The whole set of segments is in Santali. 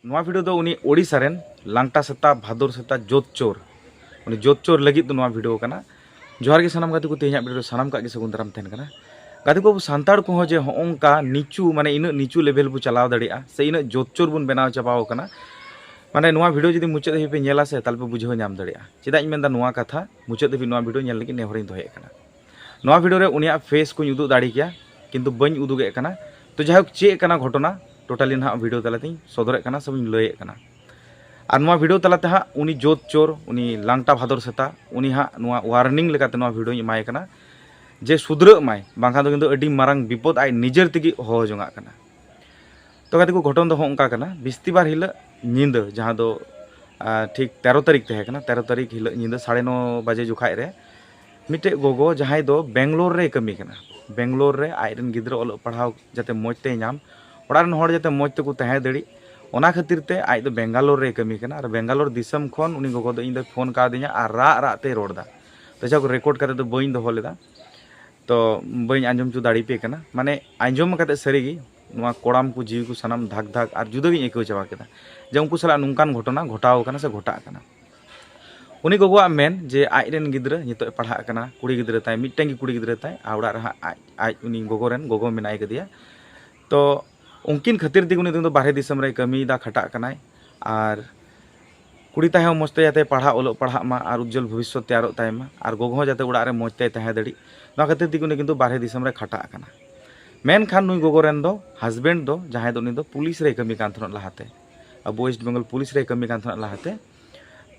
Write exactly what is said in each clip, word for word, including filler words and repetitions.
ᱱᱚᱣᱟ ᱵᱷᱤᱰᱤᱭᱳ ᱫᱚ ᱩᱱᱤ ᱳᱰᱤᱥᱟ ᱨᱮᱱ ᱞᱟᱝᱴᱟ ᱥᱮᱛᱟ, ᱵᱷᱟᱫᱚᱨ ᱥᱮᱛᱟ, ᱡᱳᱛ ᱪᱳᱨ, ᱩᱱᱤ ᱡᱳᱛ ᱪᱳᱨ ᱞᱟᱹᱜᱤᱫ ᱫᱚ ᱱᱚᱣᱟ ᱵᱷᱤᱰᱤᱭᱳ ᱠᱟᱱᱟ᱾ ᱡᱚᱦᱟᱨ ᱜᱮ ᱥᱟᱱᱟᱢ ᱜᱟᱛᱮ ᱠᱚ, ᱛᱮᱦᱮᱧᱟᱜ ᱵᱷᱤᱰᱤᱭᱳ ᱨᱮ ᱥᱟᱱᱟᱢ ᱠᱚᱣᱟᱜ ᱜᱮ ᱥᱟᱹᱜᱩᱱ ᱫᱟᱨᱟᱢ ᱛᱟᱦᱮᱱ ᱠᱟᱱᱟ᱾ ᱜᱟᱛᱮ ᱠᱚ, ᱟᱵᱚ ᱥᱟᱱᱛᱟᱲ ᱠᱚᱦᱚᱸ ᱡᱮ ᱦᱚᱸᱜᱼᱚᱝᱠᱟ ᱱᱤᱪᱩ, ᱢᱟᱱᱮ ᱤᱱᱟᱹᱜ ᱱᱤᱪᱩ ᱞᱮᱵᱮᱞ ᱵᱚ ᱪᱟᱞᱟᱣ ᱫᱟᱲᱮᱭᱟᱜᱼᱟ ᱥᱮ ᱤᱱᱟᱹᱜ ᱡᱳᱛ ᱪᱳᱨ ᱵᱚᱱ ᱵᱮᱱᱟᱣ ᱪᱟᱵᱟᱣ ᱠᱟᱱᱟ, ᱢᱟᱱᱮ ᱱᱚᱣᱟ ᱵᱷᱤᱰᱤᱭᱳ ᱡᱩᱫᱤ ᱢᱩᱪᱟᱹᱫ ᱫᱷᱟᱹᱵᱤᱡ ᱯᱮ ᱧᱮᱞᱟ ᱥᱮ, ᱛᱟᱦᱞᱮ ᱯᱮ ᱵᱩᱡᱷᱟᱹᱣ ᱧᱟᱢ ᱫᱟᱲᱮᱭᱟᱜᱼᱟ᱾ ᱪᱮᱫᱟᱜ ᱤᱧ ᱢᱮᱱᱫᱟ ᱱᱚᱣᱟ ᱠᱟᱛᱷᱟ? ᱢᱩᱪᱟᱹᱫ ᱫᱷᱟᱹᱵᱤᱡ ᱱᱚᱣᱟ ᱵᱷᱤᱰᱤᱭᱳ ᱧᱮᱞ ᱞᱟᱹᱜᱤᱫ ᱱᱮᱦᱚᱨᱤᱧ ᱫᱚᱦᱚᱭᱮᱫ ᱠᱟᱱᱟ᱾ ᱱᱚᱣᱟ ᱵᱷᱤᱰᱤᱭᱳ ᱨᱮ ᱩᱱᱤᱭᱟᱜ ᱯᱷᱮᱥ ᱠᱚᱧ ᱩᱫᱩᱜ ᱫᱟᱲᱮ ᱠᱮᱭᱟ, ᱠᱤᱱᱛᱩ ᱵᱟᱹᱧ ᱩᱫᱩᱜᱮᱫ ᱠᱟᱱᱟ᱾ ᱛᱚ ᱡᱟᱭᱦᱳᱠ, ᱪᱮᱫ ᱠᱟᱱᱟ ᱜᱷᱚᱴᱚᱱᱟ, ᱴᱳᱴᱟᱞᱤ ᱱᱟᱦᱟᱜ ᱵᱷᱤᱰᱤᱭᱳ ᱛᱟᱞᱟᱛᱮᱧ ᱥᱚᱫᱚᱨᱮᱫ ᱠᱟᱱᱟ ᱥᱮ ᱵᱚᱱ ᱞᱟᱹᱭᱮᱫ ᱠᱟᱱᱟ᱾ ᱟᱨ ᱱᱚᱣᱟ ᱵᱷᱤᱰᱤᱭᱳ ᱛᱟᱞᱟᱛᱮ ᱦᱟᱸᱜ ᱩᱱᱤ ᱡᱳᱛ ᱪᱳᱨ, ᱩᱱᱤ ᱞᱟᱝᱴᱟ ᱵᱷᱟᱫᱚᱨ ᱥᱮᱛᱟ, ᱩᱱᱤ ᱦᱟᱸᱜ ᱱᱚᱣᱟ ᱳᱣᱟᱨᱱᱤᱝ ᱞᱮᱠᱟᱛᱮ ᱱᱚᱣᱟ ᱵᱷᱤᱰᱤᱭᱳᱧ ᱮᱢᱟᱭ ᱠᱟᱱᱟ ᱡᱮ ᱥᱩᱫᱷᱨᱟᱹᱜ ᱢᱟᱭ, ᱵᱟᱝᱠᱷᱟᱱ ᱫᱚ ᱠᱤᱱᱛᱩ ᱟᱹᱰᱤ ᱢᱟᱨᱟᱝ ᱵᱤᱯᱚᱫ ᱟᱡ ᱱᱤᱡᱮᱨ ᱛᱮᱜᱮ ᱦᱚᱦᱚ ᱡᱚᱝᱟᱜ ᱠᱟᱱᱟ᱾ ᱛᱚ ᱜᱟᱛᱮ ᱠᱚ, ᱜᱷᱚᱴᱚᱱ ᱫᱚ ᱦᱚᱸᱜ ᱚᱱᱠᱟ ᱠᱟᱱᱟ, ᱵᱤᱥᱛᱤᱵᱟᱨ ᱦᱤᱞᱳᱜ ᱧᱤᱫᱟᱹ, ᱡᱟᱦᱟᱸ ᱫᱚ ᱟᱨ ᱴᱷᱤᱠ ᱛᱮᱨᱚ ᱛᱟᱹᱨᱤᱠᱷ ᱛᱟᱦᱮᱸ ᱠᱟᱱᱟ, ᱛᱮᱨᱚ ᱛᱟᱹᱨᱤᱠᱷ ᱦᱤᱞᱳᱜ ᱧᱤᱫᱟᱹ ᱥᱟᱲᱮ ᱱᱚ ᱵᱟᱡᱮ ᱡᱚᱠᱷᱟᱡ ᱨᱮ ᱢᱤᱫᱴᱮᱡ ᱜᱚᱜᱚ, ᱡᱟᱦᱟᱸᱭ ᱫᱚ ᱵᱮᱝᱜᱟᱞᱳᱨ ᱨᱮᱭ ᱠᱟᱹᱢᱤ ᱠᱟᱱᱟ, ᱵᱮᱝᱜᱟᱞᱳᱨ ᱨᱮ ᱟᱡ ᱨᱮᱱ ᱜᱤᱫᱽᱨᱟᱹ ᱚᱞᱚᱜ ᱯᱟᱲᱦᱟᱣ ᱡᱟᱛᱮ ᱢᱚᱡᱽ ᱛᱮᱭ ᱧᱟᱢ, ᱚᱲᱟᱜ ᱨᱮᱱ ᱦᱚᱲ ᱡᱟᱛᱮ ᱢᱚᱡᱽ ᱛᱮᱠᱚ ᱛᱟᱦᱮᱸ ᱫᱟᱲᱮᱜ, ᱚᱱᱟ ᱠᱷᱟᱹᱛᱤᱨ ᱛᱮ ᱟᱡ ᱫᱚ ᱵᱮᱝᱜᱟᱞᱳᱨ ᱨᱮᱭ ᱠᱟᱹᱢᱤ ᱠᱟᱱᱟ᱾ ᱟᱨ ᱵᱮᱝᱜᱟᱞᱳᱨ ᱫᱤᱥᱚᱢ ᱠᱷᱚᱱ ᱩᱱᱤ ᱜᱚᱜᱚ ᱫᱚ ᱤᱧ ᱫᱚᱭ ᱯᱷᱳᱱ ᱠᱟᱣᱫᱤᱧᱟ ᱟᱨ ᱨᱟᱜ ᱨᱟᱜ ᱛᱮᱭ ᱨᱚᱲ ᱮᱫᱟ᱾ ᱛᱚ ᱡᱟᱦᱟᱸ ᱠᱚ ᱨᱮᱠᱚᱨᱰ ᱠᱟᱛᱮ ᱫᱚ ᱵᱟᱹᱧ ᱫᱚᱦᱚ ᱞᱮᱫᱟ, ᱛᱚ ᱵᱟᱹᱧ ᱟᱸᱡᱚᱢ ᱦᱚᱪᱚ ᱫᱟᱲᱮ ᱯᱮ ᱠᱟᱱᱟ᱾ ᱢᱟᱱᱮ ᱟᱸᱡᱚᱢ ᱠᱟᱛᱮ ᱥᱟᱹᱨᱤ ᱜᱮ ᱱᱚᱣᱟ ᱠᱚᱲᱟᱢ ᱠᱚ ᱡᱤᱣᱤ ᱠᱚ ᱥᱟᱱᱟᱢ ᱫᱷᱟᱠ ᱫᱷᱟᱠ ᱟᱨ ᱡᱩᱫᱟᱹ ᱜᱤᱧ ᱟᱹᱭᱠᱟᱹᱣ ᱪᱟᱵᱟ ᱠᱮᱫᱟ ᱡᱮ ᱩᱱᱠᱩ ᱥᱟᱞᱟᱜ ᱱᱚᱝᱠᱟᱱ ᱜᱷᱚᱴᱚᱱᱟ ᱜᱷᱚᱴᱟᱣ ᱠᱟᱱᱟ ᱥᱮ ᱜᱷᱚᱴᱟᱜ ᱠᱟᱱᱟ᱾ ᱩᱱᱤ ᱜᱚᱜᱚᱣᱟᱜ ᱢᱮᱱ ᱡᱮ ᱟᱡ ᱨᱮᱱ ᱜᱤᱫᱽᱨᱟᱹ ᱱᱤᱛᱚᱜ ᱮ ᱯᱟᱲᱦᱟᱜ ᱠᱟᱱᱟ, ᱠᱩᱲᱤ ᱜᱤᱫᱽᱨᱟᱹ ᱛᱟᱭ, ᱢᱤᱫᱴᱟᱝ ᱜᱮ ᱠᱩᱲᱤ ᱜᱤᱫᱽᱨᱟᱹ ᱛᱟᱭ, ᱟᱨ ᱚᱲᱟᱜ ᱨᱮ ᱦᱟᱸᱜ ᱟᱡ, ᱟᱡ ᱩᱱᱤ ᱜᱚᱜᱚ ᱨᱮᱱ ᱜᱚᱜᱚ ᱢᱮᱱᱟᱭ ᱠᱟᱫᱮᱭᱟ᱾ ᱛᱚ ᱩᱱᱠᱤᱱ ᱠᱷᱟᱹᱛᱤᱨ ᱛᱮᱜᱮ ᱩᱱᱤ ᱫᱚ ᱵᱟᱨᱦᱮ ᱫᱤᱥᱚᱢ ᱨᱮᱭ ᱠᱟᱹᱢᱤᱭᱮᱫᱟ, ᱠᱷᱟᱴᱟᱜ ᱠᱟᱱᱟᱭ᱾ ᱟᱨ ᱠᱩᱲᱤ ᱛᱟᱭ ᱦᱚᱸ ᱢᱚᱡᱽ ᱛᱮ ᱡᱟᱛᱮ ᱯᱟᱲᱦᱟᱜ, ᱚᱞᱚᱜ ᱯᱟᱲᱦᱟᱜ ᱢᱟ ᱟᱨ ᱩᱡᱡᱚᱞ ᱵᱷᱚᱵᱤᱥᱥᱚᱛ ᱛᱮᱭᱟᱨᱚᱜ ᱛᱟᱭ ᱢᱟ, ᱟᱨ ᱜᱚᱜᱚ ᱦᱚᱸ ᱡᱟᱛᱮ ᱚᱲᱟᱜ ᱨᱮ ᱢᱚᱡᱽ ᱛᱮᱭ ᱛᱟᱦᱮᱸ ᱫᱟᱲᱮᱜ, ᱱᱚᱣᱟ ᱠᱷᱟᱹᱛᱤᱨ ᱛᱮᱜᱮ ᱩᱱᱤ ᱠᱤᱱᱛᱩ ᱵᱟᱨᱦᱮ ᱫᱤᱥᱚᱢ ᱨᱮ ᱠᱷᱟᱴᱟᱜ ᱠᱟᱱᱟ᱾ ᱢᱮᱱᱠᱷᱟᱱ ᱱᱩᱭ ᱜᱚᱜᱚ ᱨᱮᱱ ᱫᱚ ᱦᱟᱥᱵᱮᱱᱰ ᱫᱚ, ᱡᱟᱦᱟᱸᱭ ᱫᱚ ᱩᱱᱤ ᱫᱚ ᱯᱩᱞᱤᱥ ᱨᱮᱭ ᱠᱟᱹᱢᱤ ᱠᱟᱱ ᱛᱟᱦᱮᱱᱟ ᱞᱟᱦᱟᱛᱮ, ᱟᱵᱚ ᱳᱭᱮᱥᱴ ᱵᱮᱝᱜᱚᱞ ᱯᱩᱞᱤᱥ ᱨᱮᱭ ᱠᱟᱹᱢᱤ ᱠᱟᱱ ᱛᱟᱦᱮᱱᱟ ᱞᱟᱦᱟᱛᱮ᱾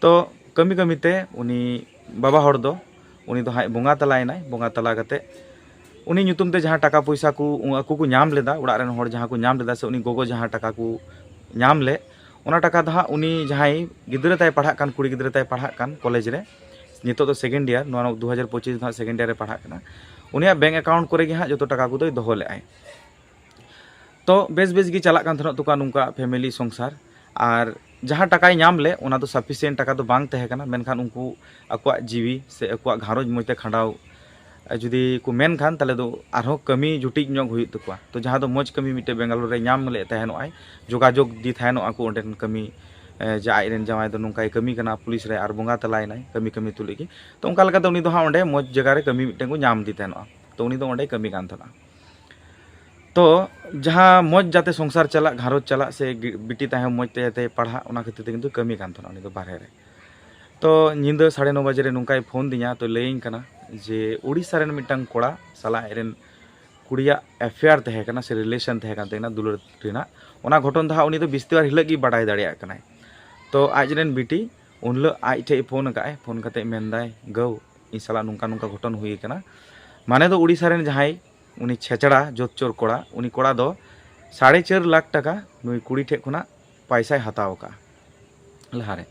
ᱛᱚ ᱠᱟᱹᱢᱤ ᱠᱟᱹᱢᱤ ᱛᱮ ᱩᱱᱤ ᱵᱟᱵᱟ ᱦᱚᱲ ᱫᱚ, ᱩᱱᱤ ᱫᱚ ᱦᱟᱸᱜ ᱵᱚᱸᱜᱟ ᱛᱟᱞᱟᱭᱮᱱᱟᱭ᱾ ᱵᱚᱸᱜᱟ ᱛᱟᱞᱟ ᱠᱟᱛᱮ ᱩᱱᱤ ᱧᱩᱛᱩᱢ ᱛᱮ ᱡᱟᱦᱟᱸ ᱴᱟᱠᱟ ᱯᱚᱭᱥᱟ ᱠᱚ ᱩ-, ᱟᱠᱚ ᱠᱚ ᱧᱟᱢ ᱞᱮᱫᱟ, ᱚᱲᱟᱜ ᱨᱮᱱ ᱦᱚᱲ ᱡᱟᱦᱟᱸ ᱠᱚ ᱧᱟᱢ ᱞᱮᱫᱟ ᱥᱮ ᱩᱱᱤ ᱜᱚᱜᱚ ᱡᱟᱦᱟᱸ ᱴᱟᱠᱟ ᱠᱚ ᱧᱟᱢ ᱞᱮᱫ, ᱚᱱᱟ ᱴᱟᱠᱟ ᱫᱚ ᱦᱟᱸᱜ ᱩᱱᱤ ᱡᱟᱦᱟᱸᱭ ᱜᱤᱫᱽᱨᱟᱹ ᱛᱟᱭ ᱯᱟᱲᱦᱟᱜ ᱠᱟᱱ, ᱠᱩᱲᱤ ᱜᱤᱫᱽᱨᱟᱹ ᱛᱟᱭ ᱯᱟᱲᱦᱟᱜ ᱠᱟᱱ ᱠᱚᱞᱮᱡᱽ ᱨᱮ, ᱱᱤᱛᱚᱜ ᱫᱚ ᱥᱮᱠᱮᱱᱰ ᱤᱭᱟᱨ, ᱱᱚᱣᱟ ᱫᱩ ᱦᱟᱡᱟᱨ ᱯᱚᱸᱪᱤᱥ ᱫᱚ ᱦᱟᱸᱜ ᱥᱮᱠᱮᱱᱰ ᱤᱭᱟᱨ ᱨᱮ ᱯᱟᱲᱦᱟᱜ ᱠᱟᱱᱟ, ᱩᱱᱤᱭᱟᱜ ᱵᱮᱝᱠ ᱮᱠᱟᱣᱩᱱᱴ ᱠᱚᱨᱮ ᱜᱮ ᱦᱟᱸᱜ ᱡᱚᱛᱚ ᱴᱟᱠᱟ ᱠᱚᱫᱚᱭ ᱫᱚᱦᱚ ᱞᱮᱫᱟᱭ᱾ ᱛᱚ ᱵᱮᱥ ᱵᱮᱥ ᱜᱮ ᱪᱟᱞᱟᱜ ᱠᱟᱱ ᱛᱟᱦᱮᱱᱟ ᱛᱟᱠᱚᱣᱟ ᱱᱚᱝᱠᱟ ᱯᱷᱮᱢᱮᱞᱤ ᱥᱚᱝᱥᱟᱨ᱾ ᱟᱨ ᱡᱟᱦᱟᱸ ᱴᱟᱠᱟᱭ ᱧᱟᱢ ᱞᱮᱫ, ᱚᱱᱟ ᱫᱚ ᱥᱟᱯᱷᱤᱥᱤᱭᱮᱱᱴ ᱴᱟᱠᱟ ᱫᱚ ᱵᱟᱝ ᱛᱟᱦᱮᱸ ᱠᱟᱱᱟ, ᱢᱮᱱᱠᱷᱟᱱ ᱩᱱᱠᱩ ᱟᱠᱚᱣᱟᱜ ᱡᱤᱣᱤ ᱥᱮ ᱟᱠᱚᱣᱟᱜ ᱜᱷᱟᱨᱚᱸᱡᱽ ᱢᱚᱡᱽ ᱛᱮ ᱠᱷᱟᱸᱰᱟᱣ ᱡᱩᱫᱤ ᱠᱚ ᱢᱮᱱ ᱠᱷᱟᱱ, ᱛᱟᱦᱚᱞᱮ ᱫᱚ ᱟᱨᱦᱚᱸ ᱠᱟᱹᱢᱤ ᱡᱩᱴᱤᱡ ᱧᱚᱜ ᱦᱩᱭᱩᱜ ᱛᱟᱠᱚᱣᱟ᱾ ᱛᱚ ᱡᱟᱦᱟᱸ ᱫᱚ ᱢᱚᱡᱽ ᱠᱟᱹᱢᱤ ᱢᱤᱫᱴᱮᱡ ᱵᱮᱝᱜᱟᱞᱳᱨ ᱨᱮ ᱧᱟᱢ ᱞᱮᱫ ᱛᱟᱦᱮᱱᱚᱜᱼᱟᱭ, ᱡᱳᱜᱟᱡᱳᱜᱽ ᱫᱤ ᱛᱟᱦᱮᱱᱚᱜᱼᱟ ᱠᱚ ᱚᱸᱰᱮᱱ ᱠᱟᱹᱢᱤ, ᱮ, ᱡᱮ ᱟᱡ ᱨᱮᱱ ᱡᱟᱶᱟᱭ ᱫᱚ ᱱᱚᱝᱠᱟᱭ ᱠᱟᱹᱢᱤ ᱠᱟᱱᱟ ᱯᱩᱞᱤᱥ ᱨᱮ ᱟᱨ ᱵᱚᱸᱜᱟ ᱛᱟᱞᱟᱭᱮᱱᱟᱭ ᱠᱟᱹᱢᱤ ᱠᱟᱹᱢᱤ ᱛᱩᱞᱩᱡ ᱜᱮ᱾ ᱛᱚ ᱚᱱᱠᱟ ᱞᱮᱠᱟᱛᱮ ᱩᱱᱤ ᱫᱚ ᱦᱟᱸᱜ ᱚᱸᱰᱮ ᱢᱚᱡᱽ ᱡᱟᱭᱜᱟ ᱨᱮ ᱠᱟᱹᱢᱤ ᱢᱤᱫᱴᱮᱱ ᱠᱚ ᱧᱟᱢ ᱫᱤ ᱛᱟᱦᱮᱱᱚᱜᱼᱟ᱾ ᱛᱚ ᱩᱱᱤ ᱫᱚ ᱚᱸᱰᱮᱭ ᱠᱟᱹᱢᱤ ᱠᱟᱱ ᱛᱟᱦᱮᱱᱟ᱾ ᱛᱚ ᱡᱟᱦᱟᱸ ᱢᱚᱡᱽ ᱡᱟᱛᱮ ᱥᱚᱝᱥᱟᱨ ᱪᱟᱞᱟᱜ, ᱜᱷᱟᱨᱚᱸᱡᱽ ᱪᱟᱞᱟᱜ ᱥᱮ ᱜᱤ-, ᱵᱤᱴᱤ ᱛᱟᱦᱮᱸ ᱢᱚᱡᱽ ᱛᱮ ᱡᱟᱛᱮ ᱯᱟᱲᱦᱟᱜ, ᱚᱱᱟ ᱠᱷᱟᱹᱛᱤᱨ ᱛᱮ ᱠᱤᱱᱛᱩ ᱠᱟᱹᱢᱤ ᱠᱟᱱ ᱛᱟᱦᱮᱱᱟ ᱩᱱᱤ ᱫᱚ ᱵᱟᱨᱦᱮ ᱨᱮ᱾ ᱛᱚ ᱧᱤᱫᱟᱹ ᱥᱟᱲᱮ ᱱᱚ ᱵᱟᱡᱮ ᱨᱮ ᱱᱚᱝᱠᱟᱭ ᱯᱷᱳᱱ ᱫᱤᱧᱟ, ᱛᱚ ᱞᱟᱹᱭᱟᱹᱧ ᱠᱟᱱᱟ ᱡᱮ ᱩᱲᱤᱥᱥᱟ ᱨᱮᱱ ᱢᱤᱫᱴᱟᱝ ᱠᱚᱲᱟ ᱥᱟᱞᱟᱜ ᱟᱡ ᱨᱮᱱ ᱠᱩᱲᱤᱭᱟᱜ ᱮᱯᱷᱮᱭᱟᱨ ᱛᱟᱦᱮᱸ ᱠᱟᱱᱟ ᱥᱮ ᱨᱤᱞᱮᱥᱚᱱ ᱛᱟᱦᱮᱸ ᱠᱟᱱ ᱛᱟᱹᱠᱤᱱᱟ ᱫᱩᱞᱟᱹᱲ ᱨᱮᱱᱟᱜ, ᱚᱱᱟ ᱜᱷᱚᱴᱚᱱ ᱫᱚ ᱦᱟᱸᱜ ᱩᱱᱤ ᱫᱚ ᱵᱤᱥᱛᱤ ᱵᱟᱨ ᱦᱤᱞᱳᱜ ᱜᱮ ᱵᱟᱰᱟᱭ ᱫᱟᱲᱮᱭᱟᱜ ᱠᱟᱱᱟᱭ᱾ ᱛᱚ ᱟᱡ ᱨᱮᱱ ᱵᱤᱴᱤ ᱩᱱ ᱦᱤᱞᱳᱜ ᱟᱡ ᱴᱷᱮᱡ ᱯᱷᱳᱱ ᱟᱠᱟᱫ ᱟᱭ, ᱯᱷᱳᱱ ᱠᱟᱛᱮ ᱢᱮᱱᱫᱟᱭ, "ᱜᱟᱹᱣ, ᱤᱧ ᱥᱟᱞᱟᱜ ᱱᱚᱝᱠᱟ ᱱᱚᱝᱠᱟ ᱜᱷᱚᱴᱚᱱ ᱦᱩᱭ ᱟᱠᱟᱱᱟ᱾" ᱢᱟᱱᱮ ᱫᱚ ᱩᱲᱤᱥᱥᱟ ᱨᱮᱱ ᱡᱟᱦᱟᱸᱭ ᱩᱱᱤ ᱪᱷᱮᱪᱲᱟ ᱡᱳᱛ ᱪᱳᱨ ᱠᱚᱲᱟ, ᱩᱱᱤ ᱠᱚᱲᱟ ᱫᱚ ᱥᱟᱲᱮ ᱪᱟᱨ ᱞᱟᱠᱷ ᱴᱟᱠᱟ ᱱᱩᱭ ᱠᱩᱲᱤ ᱴᱷᱮᱡ ᱠᱷᱚᱱᱟᱜ ᱯᱟᱭᱥᱟᱭ ᱦᱟᱛᱟᱣ ᱟᱠᱟᱫᱼᱟ ᱞᱟᱦᱟᱨᱮ᱾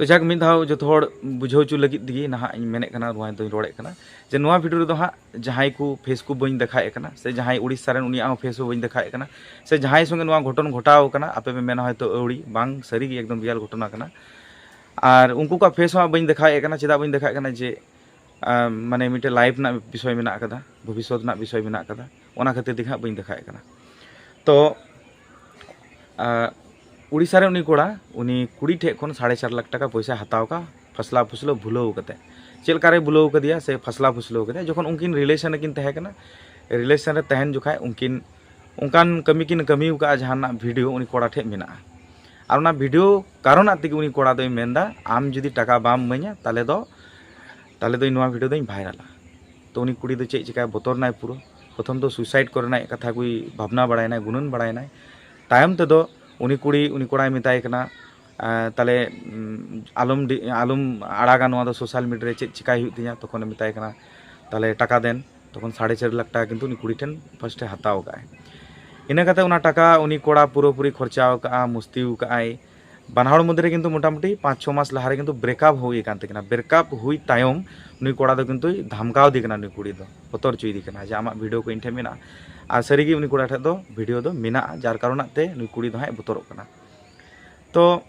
ᱛᱚ ᱡᱟᱠ, ᱢᱤᱫ ᱫᱷᱟᱣ ᱡᱚᱛᱚ ᱦᱚᱲ ᱵᱩᱡᱷᱟᱹᱣ ᱦᱚᱪᱚ ᱞᱟᱹᱜᱤᱫ ᱛᱮᱜᱮ ᱱᱟᱦᱟᱜ ᱤᱧ ᱢᱮᱱᱮᱫ ᱠᱟᱱᱟ, ᱱᱚᱣᱟ ᱫᱚᱧ ᱨᱚᱲᱮᱫ ᱠᱟᱱᱟ ᱡᱮ ᱱᱚᱣᱟ ᱵᱷᱤᱰᱤᱭᱳ ᱨᱮᱫᱚ ᱦᱟᱸᱜ ᱡᱟᱦᱟᱸᱭ ᱠᱚ ᱯᱷᱮᱥ ᱠᱚ ᱵᱟᱹᱧ ᱫᱮᱠᱷᱟᱣᱮᱫ ᱠᱟᱱᱟ, ᱥᱮ ᱡᱟᱦᱟᱸᱭ ᱩᱲᱤᱥᱥᱟ ᱨᱮᱱ ᱩᱱᱤᱭᱟᱜ ᱦᱚᱸ ᱯᱷᱮᱥ ᱦᱚᱸ ᱵᱟᱹᱧ ᱫᱮᱠᱷᱟᱣᱮᱫ ᱠᱟᱱᱟ, ᱥᱮ ᱡᱟᱦᱟᱸᱭ ᱥᱚᱸᱜᱮ ᱱᱚᱣᱟ ᱜᱷᱚᱴᱚᱱ ᱜᱷᱚᱴᱟᱣ ᱟᱠᱟᱱᱟ, ᱟᱯᱮ ᱯᱮ ᱢᱮᱱᱟ ᱦᱚᱭᱛᱳ ᱟᱹᱣᱲᱤ, ᱵᱟᱝ, ᱥᱟᱹᱨᱤ ᱜᱮ ᱮᱠᱫᱚᱢ ᱨᱤᱭᱮᱞ ᱜᱷᱚᱴᱚᱱᱟ ᱠᱟᱱᱟ᱾ ᱟᱨ ᱩᱱᱠᱩ ᱠᱚᱣᱟᱜ ᱯᱷᱮᱥ ᱦᱚᱸ ᱵᱟᱹᱧ ᱫᱮᱠᱷᱟᱣᱮᱫ ᱠᱟᱱᱟ᱾ ᱪᱮᱫᱟᱜ ᱵᱟᱹᱧ ᱫᱮᱠᱷᱟᱣᱮᱫ ᱠᱟᱱᱟ? ᱡᱮ ᱟᱢ, ᱢᱟᱱᱮ ᱢᱤᱫᱴᱮᱱ ᱞᱟᱭᱤᱯᱷ ᱨᱮᱱᱟᱜ ᱵᱤᱥᱚᱭ ᱢᱮᱱᱟᱜ ᱟᱠᱟᱫᱟ, ᱵᱷᱚᱵᱤᱥᱥᱚᱛ ᱨᱮᱱᱟᱜ ᱵᱤᱥᱚᱭ ᱢᱮᱱᱟᱜ ᱟᱠᱟᱫᱟ, ᱚᱱᱟ ᱠᱷᱟᱹᱛᱤᱨ ᱛᱮᱜᱮ ᱦᱟᱸᱜ ᱵᱟᱹᱧ ᱫᱮᱠᱷᱟᱣᱮᱫ ᱠᱟᱱᱟ᱾ ᱛᱚ ᱟᱨ ᱩᱲᱤᱥᱥᱟ ᱨᱮ ᱩᱱᱤ ᱠᱚᱲᱟ, ᱩᱱᱤ ᱠᱩᱲᱤ ᱴᱷᱮᱡ ᱠᱷᱚᱱ ᱥᱟᱲᱮ ᱪᱟᱨ ᱞᱟᱠᱷ ᱴᱟᱠᱟ ᱯᱚᱭᱥᱟ ᱦᱟᱛᱟᱣ ᱠᱟᱜ, ᱯᱷᱟᱥᱞᱟ ᱯᱷᱩᱥᱞᱟᱹ ᱵᱷᱩᱞᱟᱹᱣ ᱠᱟᱛᱮ᱾ ᱪᱮᱫ ᱞᱮᱠᱟᱨᱮ ᱵᱷᱩᱞᱟᱹᱣ ᱠᱟᱫᱮᱭᱟ ᱥᱮ ᱯᱷᱟᱥᱞᱟ ᱯᱷᱩᱥᱞᱟᱹᱣ ᱠᱟᱫᱮᱭᱟ? ᱡᱚᱠᱷᱚᱱ ᱩᱱᱠᱤᱱ ᱨᱤᱞᱮᱥᱚᱱ ᱨᱮᱠᱤᱱ ᱛᱟᱦᱮᱸ ᱠᱟᱱᱟ, ᱨᱤᱞᱮᱥᱚᱱ ᱨᱮ ᱛᱟᱦᱮᱱ ᱡᱚᱠᱷᱟᱡ ᱩᱱᱠᱤᱱ ᱚᱱᱠᱟᱱ ᱠᱟᱹᱢᱤ ᱠᱤᱱ ᱠᱟᱹᱢᱤ ᱟᱠᱟᱫᱼᱟ, ᱡᱟᱦᱟᱱᱟᱜ ᱵᱷᱤᱰᱤᱭᱳ ᱩᱱᱤ ᱠᱚᱲᱟ ᱴᱷᱮᱡ ᱢᱮᱱᱟᱜᱼᱟ᱾ ᱟᱨ ᱚᱱᱟ ᱵᱷᱤᱰᱤᱭᱳ ᱠᱟᱨᱚᱱᱟᱜ ᱛᱮᱜᱮ ᱩᱱᱤ ᱠᱚᱲᱟ ᱫᱚᱭ ᱢᱮᱱᱫᱟ, "ᱟᱢ ᱡᱩᱫᱤ ᱴᱟᱠᱟ ᱵᱟᱢ ᱤᱢᱟᱹᱧᱟ, ᱛᱟᱦᱚᱞᱮ ᱫᱚ, ᱛᱟᱦᱚᱞᱮ ᱫᱚ ᱤᱧ ᱱᱚᱣᱟ ᱵᱷᱤᱰᱤᱭᱳ ᱫᱚᱧ ᱵᱷᱟᱭᱨᱟᱞᱟ᱾" ᱛᱚ ᱩᱱᱤ ᱠᱩᱲᱤ ᱫᱚ ᱪᱮᱫ ᱪᱤᱠᱟᱭ, ᱵᱚᱛᱚᱨ ᱱᱟᱭ ᱯᱩᱨᱟᱹ᱾ ᱯᱨᱚᱛᱷᱚᱢ ᱫᱚ ᱥᱩᱭᱥᱟᱭᱤᱰ ᱠᱚᱨᱮᱱᱟᱜ ᱠᱟᱛᱷᱟ ᱠᱚᱭ ᱵᱷᱟᱵᱽᱱᱟ ᱵᱟᱲᱟᱭᱱᱟᱭ, ᱜᱩᱱᱟᱹᱱ ᱵᱟᱲᱟᱭᱱᱟᱭ᱾ ᱛᱟᱭᱚᱢ ᱛᱮᱫᱚ ᱩᱱᱤ ᱠᱩᱲᱤ, ᱩᱱᱤ ᱠᱚᱲᱟᱭ ᱢᱮᱛᱟᱭ ᱠᱟᱱᱟ, ᱟᱸ, "ᱛᱟᱦᱞᱮ, ᱩᱢ, ᱟᱞᱚᱢ ᱰᱤ-, ᱟᱞᱚᱢ ᱟᱲᱟᱜᱟ ᱱᱚᱣᱟ ᱫᱚ ᱥᱳᱥᱟᱞ ᱢᱤᱰᱤᱭᱟ ᱨᱮ, ᱪᱮᱫ ᱪᱤᱠᱟᱭ ᱦᱩᱭᱩᱜ ᱛᱤᱧᱟ?" ᱛᱚᱠᱷᱚᱱᱮ ᱢᱮᱛᱟᱭ ᱠᱟᱱᱟ, "ᱛᱟᱦᱞᱮ ᱴᱟᱠᱟ ᱫᱮᱱ᱾" ᱛᱚᱠᱷᱚᱱ ᱥᱟᱲᱮ ᱪᱟᱨ ᱞᱟᱠᱷ ᱴᱟᱠᱟ ᱠᱤᱱᱛᱩ ᱩᱱᱤ ᱠᱩᱲᱤ ᱴᱷᱮᱱ ᱯᱷᱟᱥᱴᱮ ᱦᱟᱛᱟᱣ ᱠᱟᱜᱼᱟᱭ᱾ ᱤᱱᱟᱹ ᱠᱟᱛᱮ ᱚᱱᱟ ᱴᱟᱠᱟ ᱩᱱᱤ ᱠᱚᱲᱟ ᱯᱩᱨᱟᱹᱯᱩᱨᱤ ᱠᱷᱚᱨᱪᱟ ᱟᱠᱟᱜᱼᱟ, ᱢᱩᱥᱛᱤ ᱟᱠᱟᱜᱼᱟᱭ᱾ ᱵᱟᱱᱟ ᱦᱚᱲ ᱢᱚᱫᱽᱫᱷᱮ ᱨᱮ ᱠᱤᱱᱛᱩ ᱢᱚᱴᱟᱢᱩᱴᱤ ᱯᱟᱸᱪ ᱪᱷᱚ ᱢᱟᱥ ᱞᱟᱦᱟ ᱨᱮ ᱠᱤᱱᱛᱩ ᱵᱨᱮᱠᱟᱯ ᱦᱩᱭ ᱟᱠᱟᱱ ᱛᱟᱹᱠᱤᱱᱟ᱾ ᱵᱨᱮᱠᱟᱯ ᱦᱩᱭ ᱛᱟᱭᱚᱢ ᱩᱱᱤ ᱠᱚᱲᱟ ᱫᱚ ᱠᱤᱱᱛᱩᱭ ᱫᱷᱟᱢᱠᱟᱣ ᱫᱮ ᱠᱟᱱᱟ, ᱩᱱᱤ ᱠᱩᱲᱤ ᱫᱚ ᱵᱚᱛᱚᱨ ᱦᱚᱪᱚᱭᱮᱫᱮ ᱠᱟᱱᱟ ᱡᱮ, "ᱟᱢᱟᱜ ᱵᱷᱤᱰᱤᱭᱳ ᱠᱚ ᱤᱧ ᱴᱷᱮᱱ ᱢᱮᱱᱟᱜᱼᱟ᱾" ᱟᱨ ᱥᱟᱹᱨᱤᱜᱮ ᱩᱱᱤ ᱠᱚᱲᱟ ᱴᱷᱮᱱ ᱫᱚ ᱵᱷᱤᱰᱤᱭᱳ ᱫᱚ ᱢᱮᱱᱟᱜᱼᱟ, ᱡᱟᱨ ᱠᱟᱨᱚᱱᱟᱜ ᱛᱮ ᱱᱩᱭ ᱠᱩᱲᱤ ᱫᱚ ᱦᱟᱸᱜ ᱵᱚᱛᱚᱨᱚᱜ ᱠᱟᱱᱟ᱾ ᱛᱚ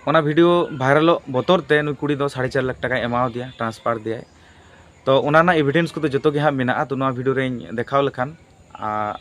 ᱚᱱᱟ ᱵᱷᱤᱰᱤᱭᱳ ᱵᱷᱟᱭᱨᱟᱞᱚᱜ ᱵᱚᱛᱚᱨ ᱛᱮ ᱱᱩᱭ ᱠᱩᱲᱤ ᱫᱚ ᱥᱟᱲᱮ ᱪᱟᱨ ᱞᱟᱠᱷ ᱴᱟᱠᱟᱭ ᱮᱢᱟᱣᱟᱫᱮᱭᱟ, ᱴᱨᱟᱱᱥᱯᱷᱟᱨ ᱫᱮᱭᱟᱭ᱾ ᱛᱚ ᱚᱱᱟ ᱨᱮᱱᱟᱜ ᱮᱵᱷᱤᱰᱮᱱᱥ ᱠᱚᱫᱚ ᱡᱚᱛᱚ ᱜᱮ ᱦᱟᱸᱜ ᱢᱮᱱᱟᱜᱼᱟ᱾ ᱛᱚ ᱱᱚᱣᱟ ᱵᱷᱤᱰᱤᱭᱳ ᱨᱮᱧ ᱫᱮᱠᱷᱟᱣ ᱞᱮᱠᱷᱟᱱ ᱟᱨ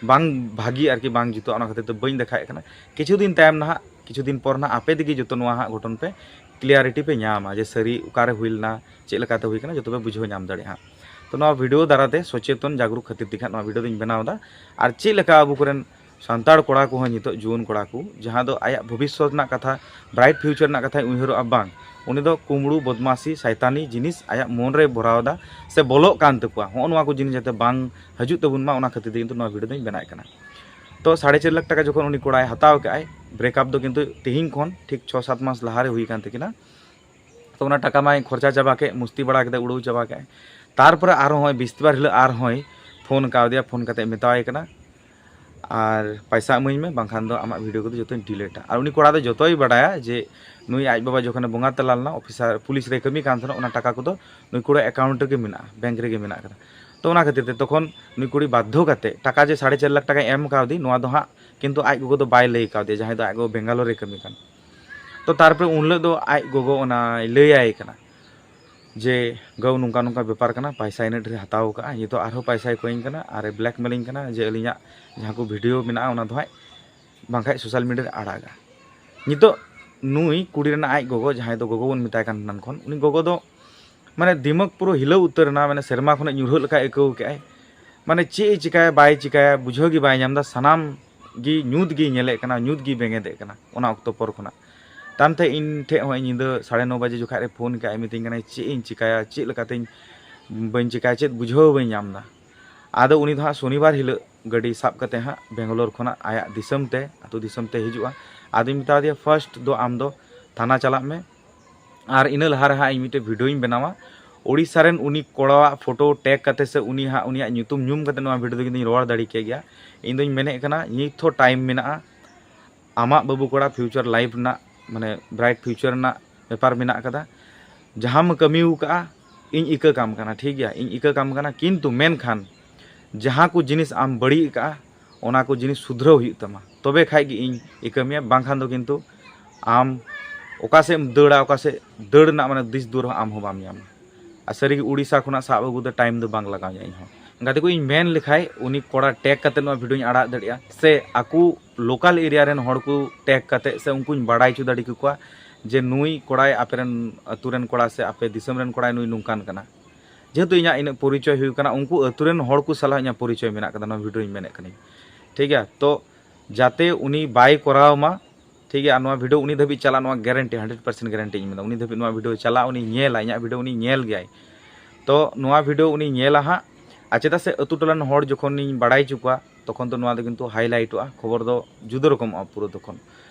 ᱵᱟᱝ ᱵᱷᱟᱹᱜᱤ ᱟᱨᱠᱤ, ᱵᱟᱝ ᱡᱩᱛᱩᱜᱼᱟ, ᱚᱱᱟ ᱠᱷᱟᱹᱛᱤᱨ ᱛᱮ ᱵᱟᱹᱧ ᱫᱮᱠᱷᱟᱣᱮᱫ ᱠᱟᱱᱟ᱾ ᱠᱤᱪᱷᱩ ᱫᱤᱱ ᱛᱟᱭᱚᱢ ᱱᱟᱦᱟᱜ, ᱠᱤᱪᱷᱩ ᱫᱤᱱ ᱯᱚᱨ ᱱᱟᱦᱟᱜ ᱟᱯᱮ ᱛᱮᱜᱮ ᱡᱚᱛᱚ ᱱᱚᱣᱟ ᱦᱟᱸᱜ ᱜᱷᱚᱴᱚᱱ ᱯᱮ ᱠᱞᱤᱭᱟᱨᱤᱴᱤ ᱯᱮ ᱧᱟᱢᱟ ᱡᱮ ᱥᱟᱹᱨᱤ ᱚᱠᱟᱨᱮ ᱦᱩᱭ ᱞᱮᱱᱟ, ᱪᱮᱫ ᱞᱮᱠᱟᱛᱮ ᱦᱩᱭ ᱠᱟᱱᱟ, ᱡᱚᱛᱚ ᱯᱮ ᱵᱩᱡᱷᱟᱹᱣ ᱧᱟᱢ ᱫᱟᱲᱮᱭᱟᱜᱼᱟ ᱦᱟᱸᱜ᱾ ᱛᱚ ᱱᱚᱣᱟ ᱵᱷᱤᱰᱤᱭᱳ ᱫᱟᱨᱟᱭ ᱛᱮ ᱥᱚᱪᱮᱛᱚᱱ ᱡᱟᱜᱽᱨᱩᱠ ᱠᱷᱟᱹᱛᱤᱨ ᱛᱮᱜᱮ ᱦᱟᱸᱜ ᱱᱚᱣᱟ ᱵᱷᱤᱰᱤᱭᱳ ᱫᱚᱧ ᱵᱮᱱᱟᱣ ᱮᱫᱟ᱾ ᱟᱨ ᱪᱮᱫ ᱞᱮᱠᱟ ᱟᱵᱚ ᱠᱚᱨᱮᱱ ᱥᱟᱱᱛᱟᱲ ᱠᱚᱲᱟ ᱠᱚᱦᱚᱸ, ᱱᱤᱛᱚᱜ ᱡᱩᱣᱟᱹᱱ ᱠᱚᱲᱟ ᱠᱚ, ᱡᱟᱦᱟᱸ ᱫᱚ ᱟᱭᱟᱜ ᱵᱷᱚᱵᱤᱥᱥᱚᱛ ᱨᱮᱱᱟᱜ ᱠᱟᱛᱷᱟ, ᱵᱨᱟᱭᱤᱴ ᱯᱷᱤᱭᱩᱪᱟᱨ ᱨᱮᱱᱟᱜ ᱠᱟᱛᱷᱟᱭ ᱩᱭᱦᱟᱹᱨᱚᱜᱼᱟ, ᱵᱟᱝ, ᱩᱱᱤ ᱫᱚ ᱠᱩᱢᱵᱽᱲᱩ, ᱵᱚᱫᱢᱟᱥᱤ, ᱥᱟᱭᱛᱟᱱᱤ ᱡᱤᱱᱤᱥ ᱟᱭᱟᱜ ᱢᱚᱱ ᱨᱮ ᱵᱷᱚᱨᱟᱣ ᱮᱫᱟ ᱥᱮ ᱵᱚᱞᱚᱜ ᱠᱟᱱ ᱛᱟᱠᱚᱣᱟ, ᱦᱚᱸᱜᱼᱚ ᱱᱚᱣᱟ ᱠᱚ ᱡᱤᱱᱤᱥ ᱡᱟᱛᱮ ᱵᱟᱝ ᱦᱤᱡᱩᱜ ᱛᱟᱵᱚᱱ ᱢᱟ, ᱚᱱᱟ ᱠᱷᱟᱹᱛᱤᱨ ᱛᱮ ᱠᱤᱱᱛᱩ ᱱᱚᱣᱟ ᱵᱷᱤᱰᱤᱭᱳ ᱫᱚᱧ ᱵᱮᱱᱟᱣᱮᱫ ᱠᱟᱱᱟ᱾ ᱛᱚ ᱥᱟᱲᱮ ᱪᱟᱨ ᱞᱟᱠᱷ ᱴᱟᱠᱟ ᱡᱚᱠᱷᱚᱱ ᱩᱱᱤ ᱠᱚᱲᱟᱭ ᱦᱟᱛᱟᱣ ᱠᱟᱜᱼᱟᱭ, ᱵᱨᱮᱠᱟᱯ ᱫᱚ ᱠᱤᱱᱛᱩ ᱛᱤᱦᱤᱧ ᱠᱷᱚᱱ ᱴᱷᱤᱠ ᱪᱷᱚ ᱥᱟᱛ ᱢᱟᱥ ᱞᱟᱦᱟᱨᱮ ᱦᱩᱭ ᱠᱟᱱ ᱛᱟᱹᱠᱤᱱᱟ᱾ ᱛᱚ ᱚᱱᱟ ᱴᱟᱠᱟ ᱢᱟᱭ ᱠᱷᱚᱨᱪᱟ ᱪᱟᱵᱟ ᱠᱮᱫ, ᱢᱩᱥᱛᱤ ᱵᱟᱲᱟ ᱠᱮᱫᱟ, ᱩᱲᱟᱹᱣ ᱪᱟᱵᱟ ᱠᱮᱫᱟᱭ᱾ ᱛᱟᱨᱯᱚᱨᱮ ᱟᱨᱦᱚᱸ ᱦᱚᱸᱜᱼᱚᱭ ᱵᱤᱥᱛᱤᱵᱟᱨ ᱦᱤᱞᱳᱜ ᱟᱨᱦᱚᱸᱭ ᱯᱷᱳᱱ ᱠᱟᱣᱫᱮᱭᱟ, ᱯᱷᱳᱱ ᱠᱟᱛᱮ ᱢᱮᱛᱟᱣᱟᱭ ᱠᱟᱱᱟ, "ᱟᱨ ᱯᱟᱭᱥᱟ ᱤᱢᱟᱹᱧ ᱢᱮ, ᱵᱟᱝᱠᱷᱟᱱ ᱫᱚ ᱟᱢᱟᱜ ᱵᱷᱤᱰᱤᱭᱳ ᱠᱚᱫᱚ ᱡᱚᱛᱚᱧ ᱰᱤᱞᱤᱴᱟ᱾" ᱟᱨ ᱩᱱᱤ ᱠᱚᱲᱟ ᱫᱚ ᱡᱚᱛᱚᱭ ᱵᱟᱰᱟᱭᱟ ᱡᱮ ᱱᱩᱭ ᱟᱡ ᱵᱟᱵᱟ ᱡᱚᱠᱷᱚᱱᱮ ᱵᱚᱸᱜᱟ ᱛᱟᱞᱟ ᱞᱮᱱᱟ, ᱚᱯᱷᱤᱥᱟᱨ, ᱯᱩᱞᱤᱥ ᱨᱮ ᱠᱟᱹᱢᱤ ᱠᱟᱱ ᱛᱟᱦᱮᱱᱟ, ᱚᱱᱟ ᱴᱟᱠᱟ ᱠᱚᱫᱚ ᱱᱩᱭ ᱠᱚᱲᱟ ᱮᱠᱟᱣᱩᱱᱴ ᱨᱮᱜᱮ ᱢᱮᱱᱟᱜᱼᱟ, ᱵᱮᱝᱠ ᱨᱮᱜᱮ ᱢᱮᱱᱟᱜ ᱠᱟᱫᱟ᱾ ᱛᱚ ᱚᱱᱟ ᱠᱷᱟᱹᱛᱤᱨ ᱛᱮ ᱛᱚᱠᱷᱚᱱ ᱱᱩᱭ ᱠᱩᱲᱤ ᱵᱟᱫᱽᱫᱷᱚ ᱠᱟᱛᱮ ᱴᱟᱠᱟ ᱡᱮ ᱥᱟᱲᱮ ᱪᱟᱨ ᱞᱟᱠᱷ ᱴᱟᱠᱟᱭ ᱮᱢ ᱠᱟᱣᱫᱮ, ᱱᱚᱣᱟ ᱫᱚ ᱦᱟᱸᱜ ᱠᱤᱱᱛᱩ ᱟᱡ ᱜᱚᱜᱚ ᱫᱚ ᱵᱟᱭ ᱞᱟᱹᱭ ᱠᱟᱣᱫᱮᱭᱟ, ᱡᱟᱦᱟᱸᱭ ᱫᱚ ᱟᱡ ᱜᱚᱜᱚ ᱵᱮᱝᱜᱟᱞᱳᱨ ᱨᱮ ᱠᱟᱹᱢᱤ ᱠᱟᱱ᱾ ᱛᱚ ᱛᱟᱨᱯᱚᱨᱮ ᱩᱱ ᱦᱤᱞᱳᱜ ᱫᱚ ᱟᱡ ᱜᱚᱜᱚ ᱚᱱᱟᱭ ᱞᱟᱹᱭᱟᱭ ᱠᱟᱱᱟ ᱡᱮ, "ᱜᱟᱹᱣ, ᱱᱚᱝᱠᱟ ᱱᱚᱝᱠᱟ ᱵᱮᱯᱟᱨ ᱠᱟᱱᱟ, ᱯᱟᱭᱥᱟ ᱤᱱᱟᱹᱜ ᱰᱷᱮᱨ ᱦᱟᱛᱟᱣ ᱠᱟᱜᱼᱟ, ᱱᱤᱛᱚᱜ ᱟᱨᱦᱚᱸ ᱯᱟᱭᱥᱟᱭ ᱠᱚᱭᱤᱧ ᱠᱟᱱᱟ ᱟᱨ ᱵᱞᱮᱠᱢᱮᱞᱤᱧ ᱠᱟᱱᱟ ᱡᱮ ᱟᱹᱞᱤᱧᱟᱜ ᱡᱟᱦᱟᱸ ᱠᱚ ᱵᱷᱤᱰᱤᱭᱳ ᱢᱮᱱᱟᱜᱼᱟ ᱚᱱᱟ ᱫᱚ ᱦᱟᱸᱜ ᱵᱟᱝᱠᱷᱟᱡ ᱥᱳᱥᱟᱞ ᱢᱤᱰᱤᱭᱟ ᱨᱮ ᱟᱲᱟᱜᱟ᱾" ᱱᱤᱛᱚᱜ ᱱᱩᱭ ᱠᱩᱲᱤ ᱨᱮᱱᱟᱜ ᱟᱡ ᱜᱚᱜᱚ, ᱡᱟᱦᱟᱸᱭ ᱫᱚ ᱜᱚᱜᱚ ᱵᱚᱱ ᱢᱮᱛᱟᱭ ᱠᱟᱱ ᱮᱱᱟᱱ ᱠᱷᱚᱱ, ᱩᱱᱤ ᱜᱚᱜᱚ ᱫᱚ ᱢᱟᱱᱮ ᱫᱤᱢᱟᱜᱽ ᱯᱩᱨᱟᱹ ᱦᱤᱞᱟᱹᱣ ᱩᱛᱟᱹᱨ ᱮᱱᱟ, ᱢᱟᱱᱮ ᱥᱮᱨᱢᱟ ᱠᱷᱚᱱᱟᱜ ᱧᱩᱨᱦᱟᱹᱜ ᱞᱮᱠᱟᱭ ᱟᱹᱭᱠᱟᱹᱣ ᱠᱮᱜᱼᱟᱭ᱾ ᱢᱟᱱᱮ ᱪᱮᱫ ᱮ ᱪᱤᱠᱟᱹᱭᱟ ᱵᱟᱭ ᱪᱤᱠᱟᱹᱭᱟ ᱵᱩᱡᱷᱟᱹᱣ ᱜᱮ ᱵᱟᱭ ᱧᱟᱢ ᱮᱫᱟ, ᱥᱟᱱᱟᱢ ᱜᱮ ᱧᱩᱛ ᱜᱮᱭ ᱧᱮᱞᱮᱫ ᱠᱟᱱᱟ, ᱧᱩᱛ ᱜᱮᱭ ᱵᱮᱸᱜᱮᱫᱮᱫ ᱠᱟᱱᱟ ᱚᱱᱟ ᱚᱠᱛᱚ ᱯᱚᱨ ᱠᱷᱚᱱᱟᱜ᱾ ᱛᱟᱭᱚᱢᱛᱮ ᱤᱧ ᱴᱷᱮᱡ ᱦᱚᱸ ᱧᱤᱫᱟᱹ ᱥᱟᱲᱮ ᱱᱚ ᱵᱟᱡᱮ ᱡᱚᱠᱷᱟᱡ ᱨᱮ ᱯᱷᱳᱱ ᱠᱟᱜᱼᱟᱭ, ᱢᱤᱛᱟᱹᱧ ᱠᱟᱱᱟᱭ, "ᱪᱮᱫ ᱤᱧ ᱪᱤᱠᱟᱹᱭᱟ, ᱪᱮᱫ ᱞᱮᱠᱟᱛᱤᱧ ᱵᱟᱹᱧ ᱪᱤᱠᱟᱹᱭᱟ, ᱪᱮᱫ ᱵᱩᱡᱷᱟᱹᱣ ᱵᱟᱹᱧ ᱧᱟᱢ ᱮᱫᱟ?" ᱟᱫᱚ ᱩᱱᱤ ᱫᱚ ᱦᱟᱸᱜ ᱥᱚᱱᱤᱵᱟᱨ ᱦᱤᱞᱳᱜ ᱜᱟᱹᱰᱤ ᱥᱟᱵ ᱠᱟᱛᱮ ᱦᱟᱸᱜ ᱵᱮᱝᱜᱟᱞᱳᱨ ᱠᱷᱚᱱᱟᱜ ᱟᱭᱟᱜ ᱫᱤᱥᱚᱢ ᱛᱮ, ᱟᱹᱛᱩ ᱫᱤᱥᱚᱢ ᱛᱮ ᱦᱤᱡᱩᱜᱼᱟ᱾ ᱟᱫᱚᱧ ᱢᱮᱛᱟ ᱫᱮᱭᱟ, "ᱯᱷᱟᱥᱴ ᱫᱚ ᱟᱢ ᱫᱚ ᱛᱷᱟᱱᱟ ᱪᱟᱞᱟᱜ ᱢᱮ, ᱟᱨ ᱤᱱᱟᱹ ᱞᱟᱦᱟ ᱨᱮ ᱦᱟᱸᱜ ᱤᱧ ᱢᱤᱫᱴᱮᱡ ᱵᱷᱤᱰᱤᱭᱳᱧ ᱵᱮᱱᱟᱣᱟ, ᱳᱰᱤᱥᱟ ᱨᱮᱱ ᱩᱱᱤ ᱠᱚᱲᱟᱣᱟᱜ ᱯᱷᱳᱴᱳ ᱴᱮᱜᱽ ᱠᱟᱛᱮ ᱥᱮ ᱩᱱᱤ ᱦᱟᱸᱜ, ᱩᱱᱤᱭᱟᱜ ᱧᱩᱛᱩᱢ ᱧᱩᱢ ᱠᱟᱛᱮ ᱱᱚᱣᱟ ᱵᱷᱤᱰᱤᱭᱳ ᱫᱚ ᱠᱤᱱᱛᱩᱧ ᱨᱚᱲ ᱫᱟᱲᱮ ᱠᱮ ᱜᱮᱭᱟ᱾" ᱤᱧ ᱫᱚᱧ ᱢᱮᱱᱮᱫ ᱠᱟᱱᱟ, ᱱᱤᱛ ᱦᱚᱸ ᱴᱟᱭᱤᱢ ᱢᱮᱱᱟᱜᱼᱟ, ᱟᱢᱟᱜ ᱵᱟᱹᱵᱩ ᱠᱚᱲᱟ ᱯᱷᱤᱭᱩᱪᱟᱨ ᱞᱟᱭᱤᱯᱷ ᱨᱮᱱᱟᱜ, ᱢᱟᱱᱮ ᱵᱨᱟᱭᱤᱴ ᱯᱷᱤᱭᱩᱪᱟᱨ ᱨᱮᱱᱟᱜ ᱵᱮᱯᱟᱨ ᱢᱮᱱᱟᱜ ᱟᱠᱟᱫᱟ᱾ ᱡᱟᱦᱟᱸᱢ ᱠᱟᱹᱢᱤ ᱟᱠᱟᱫᱼᱟ, ᱤᱧ ᱤᱠᱟᱹ ᱠᱟᱢ ᱠᱟᱱᱟ, ᱴᱷᱤᱠ ᱜᱮᱭᱟ, ᱤᱧ ᱤᱠᱟᱹ ᱠᱟᱢ ᱠᱟᱱᱟ, ᱠᱤᱱᱛᱩ ᱢᱮᱱᱠᱷᱟᱱ ᱡᱟᱦᱟᱸ ᱠᱚ ᱡᱤᱱᱤᱥ ᱟᱢ ᱵᱟᱹᱲᱤᱡ ᱟᱠᱟᱫᱼᱟ, ᱚᱱᱟ ᱠᱚ ᱡᱤᱱᱤᱥ ᱥᱩᱫᱷᱨᱟᱹᱣ ᱦᱩᱭᱩᱜ ᱛᱟᱢᱟ, ᱛᱚᱵᱮ ᱠᱷᱟᱡ ᱜᱮ ᱤᱧ ᱤᱠᱟᱹ ᱢᱮᱭᱟ, ᱵᱟᱝᱠᱷᱟᱱ ᱫᱚ ᱠᱤᱱᱛᱩ ᱟᱢ ᱚᱠᱟ ᱥᱮᱫ ᱮᱢ ᱫᱟᱹᱲᱟ, ᱚᱠᱟ ᱥᱮᱫ ᱫᱟᱹᱲ ᱨᱮᱱᱟᱜ ᱢᱟᱱᱮ ᱫᱤᱥ ᱫᱩᱣᱟᱹᱨ ᱦᱚᱸ ᱟᱢ ᱦᱚᱸ ᱵᱟᱢ ᱧᱟᱢᱟ᱾ ᱟᱨ ᱥᱟᱹᱨᱤᱜᱮ ᱩᱲᱤᱥᱥᱟ ᱠᱷᱚᱱᱟᱜ ᱥᱟᱵ ᱟᱹᱜᱩ ᱫᱚ time ᱫᱚ ᱵᱟᱝ ᱞᱟᱜᱟᱣ ᱤᱧᱟᱹ ᱤᱧ ᱦᱚᱸ᱾ ᱜᱟᱛᱮ ᱠᱚ, ᱤᱧ ᱢᱮᱱ ᱞᱮᱠᱷᱟᱡ ᱩᱱᱤ ᱠᱚᱲᱟ tag ᱠᱟᱛᱮ ᱱᱚᱣᱟ video ᱤᱧ ᱟᱲᱟᱜ ᱫᱟᱲᱮᱭᱟᱜᱼᱟ, ᱥᱮ ᱟᱠᱚ local area ᱨᱮᱱ ᱦᱚᱲ ᱠᱚ tag ᱠᱟᱛᱮ ᱥᱮ ᱩᱱᱠᱩᱧ ᱵᱟᱲᱟᱭ ᱦᱚᱪᱚ ᱫᱟᱲᱮ ᱠᱮᱠᱚᱣᱟ ᱡᱮ ᱱᱩᱭ ᱠᱚᱲᱟᱭ ᱟᱯᱮ ᱨᱮᱱ ᱟᱹᱛᱩ ᱨᱮᱱ ᱠᱚᱲᱟ ᱥᱮ ᱟᱯᱮ ᱫᱤᱥᱚᱢ ᱨᱮᱱ ᱠᱚᱲᱟᱭ ᱱᱩᱭ ᱱᱚᱝᱠᱟᱱ ᱠᱟᱱᱟ᱾ ᱡᱮᱦᱮᱛᱩ ᱤᱧᱟᱹᱜ ᱤᱱᱟᱹᱜ ᱯᱚᱨᱤᱪᱚᱭ ᱦᱩᱭ ᱠᱟᱱᱟ, ᱩᱱᱠᱩ ᱟᱹᱛᱩ ᱨᱮᱱ ᱦᱚᱲ ᱠᱚ ᱥᱟᱞᱟᱜ ᱤᱧᱟᱹᱜ ᱯᱚᱨᱤᱪᱚᱭ ᱢᱮᱱᱟᱜ ᱠᱟᱫᱟ ᱱᱚᱣᱟ video ᱤᱧ ᱢᱮᱱᱮᱫ ᱠᱟᱹᱱᱟᱹᱧ, ᱴᱷᱤᱠ ᱜᱮᱭᱟ? ᱛᱚ ᱡᱟᱛᱮ ᱩᱱᱤ ᱵᱟᱭ ᱠᱚᱨᱟᱣ ᱢᱟ, ᱴᱷᱤᱠ ᱜᱮᱭᱟ? ᱟᱨ ᱱᱚᱣᱟ video ᱩᱱᱤ ᱫᱷᱟᱹᱵᱤᱡ ᱪᱟᱞᱟᱜ, ᱱᱚᱣᱟ guarantee, hundred percent guarantee ᱤᱧ ᱢᱮᱱᱫᱟ, ᱩᱱᱤ ᱫᱷᱟᱹᱵᱤᱡ ᱱᱚᱣᱟ video ᱪᱟᱞᱟᱜ, ᱩᱱᱤ ᱧᱮᱞᱟ, ᱤᱧᱟᱹᱜ video ᱩᱱᱤ ᱧᱮᱞ ᱜᱮᱭᱟᱭ᱾ ᱛᱚ ᱱᱚᱣᱟ video ᱩᱱᱤ ᱧᱮᱞᱟ ᱦᱟᱸᱜ᱾ ᱟᱨ ᱪᱮᱫᱟᱜ ᱥᱮ ᱟᱹᱛᱩ ᱴᱚᱞᱟ ᱨᱮᱱ ᱦᱚᱲ ᱡᱚᱠᱷᱚᱱᱤᱧ ᱵᱟᱲᱟᱭ ᱦᱚᱪᱚ ᱠᱚᱣᱟ, ᱛᱚᱠᱷᱚᱱ ᱫᱚ ᱱᱚᱣᱟ ᱫᱚ ᱠᱤᱱᱛᱩ highlightᱚᱜᱼᱟ, ᱠᱷᱚᱵᱚᱨ ᱫᱚ ᱡᱩᱫᱟᱹ ᱨᱚᱠᱚᱢᱚᱜᱼᱟ ᱯᱩᱨᱟᱹ᱾ ᱛᱚᱠᱷᱚᱱ